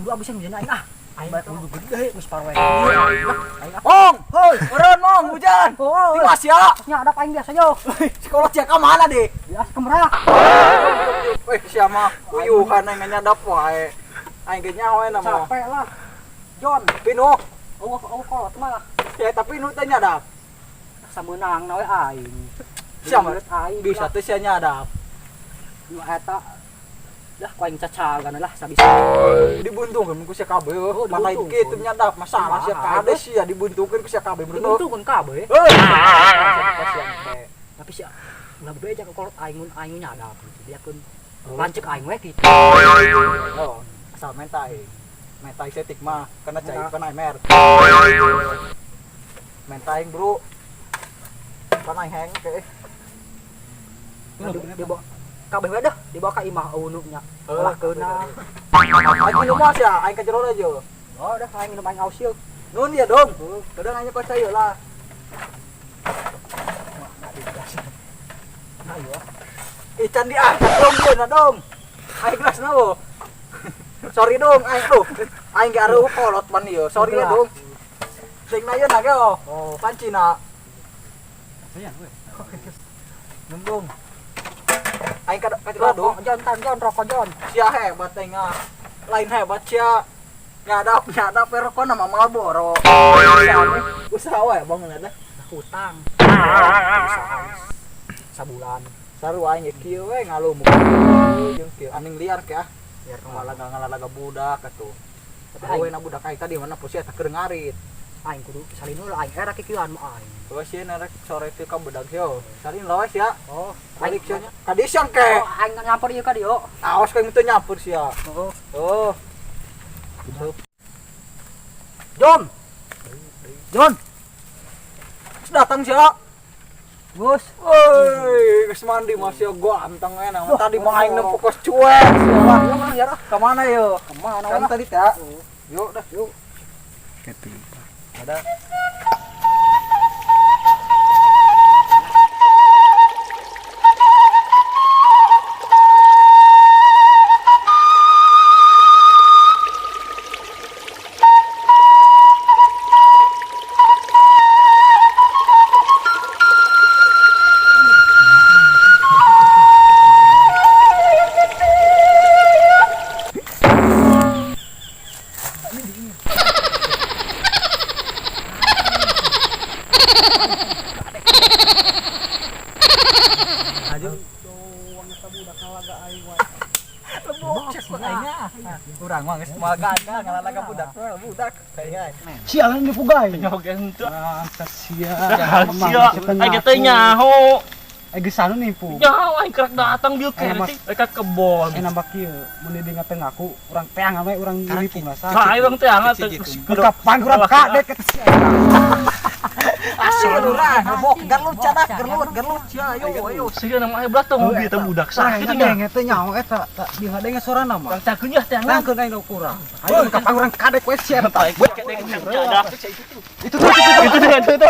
Kudu abis yang aing ah. Aing balik kudu gede geus parwe. Ong, hoi, eureun mong hujan. Tiwas ya. Nya ada aing biasa yo. Sekolah sia ka mana deh? Biasa ke Merak. Weh, sia mah uyuhan aing nyadap wae. Aing ge nyaho we nama. Capek lah. John, Pinuh. eueuh eueuh kolot mah. Ya tapi nu teh nyadap. Sameunang we aing. Sia mah aing bisa teh sia nyadap. Nu eta dah ku aing cacagan lah sabisa. Dibuntungkeun ku sia kabeh. Oh, Mata dibuntungkeun. kitu nyadap masalah sia Kumaha, kade sia dibuntungkeun ku sia kabeh bro. Dibuntungkeun kabeh. Heuh. Tapi sia ulah bebeja ka kolot aing mun aing nyadap gitu. Biarkeun lanceuk aing we kitu. Oh, asal mentai. Mentai setik mah karena cai kana mer. Mentai bro. Kana heng ke. Dibawa kabeh we dah dibawa ka imah eueuh nya. Ulah keuna. Aing minum mah sia, aing ka jero aja. Oh, dah aing minum aing aus ieu. Nun ya dong. Udah nanya kau saya lah. Ayo. Ican diangkat dong dia na dong. Aing kelas na wo. Sorry dong, aing tuh. Aing ge areuh kolot pan ieu. Sorry ya dong. Sing na ieu na ge oh. Panci na. Nung dong. Aing ka ka dong. Rokok John, tan John, rokok John. Sia hebat aing ah. Lain hebat sia. Nyadap nyadap pero rokok nama Marlboro. Usaha wae bangun ada. Hutang. Usaha sabulan. Saru aing ge kieu we ngalumuk. Jeung kieu aning liar ke ah. Biar Malah ngalaga budak atuh. Tapi Tapi aing na budak aing tadi mana posi eta keur ngarit. Aing kudu salin heula aing era kikieuan mah aing. Terus sieun rek sore teh ka budak yo. Salin lawas ya. Oh, Balik sia nya. Ka dieu siang ke. Oh, aing nyamper ieu ka dieu. Awas ka teu nyamper sia. Oh. Oh. John. John. Datang sia. Gus. Woi, geus mandi masih ganteng enak. Tadi mah aing nempo kos cuek. Ya, ya, Ka mana yo? Kemana Kan lah? tadi teh. Yuk dah, yuk. Gitu. Ada. Urang mah geus moal gagal ngalalaga budak budak. Sialan dipugai. Nyogen teu. Mantap sia. Sia, aing teh nyaho. Geus anu nipu. Nyaho aing kerek datang dieu Eh, kene teh ka kebon. Nambah kieu, mun di tengah aku urang teangan we urang nipu ngasa. Ka aing urang teangan teh. Kapan urang kadek eta sia. Asal urang ngebok gerlut cadak gerlut gerlut sia ayo ayo. Sia nama aya belah tong mobil teh budak sakit nya. Ngadenge teh nyaho eta, di ngadenge sorana mah. Urang cakeun nya teangan. Tangkeun aing kurang. Ayo kapan urang kadek we sia eta. Itu tuh itu Itu itu itu.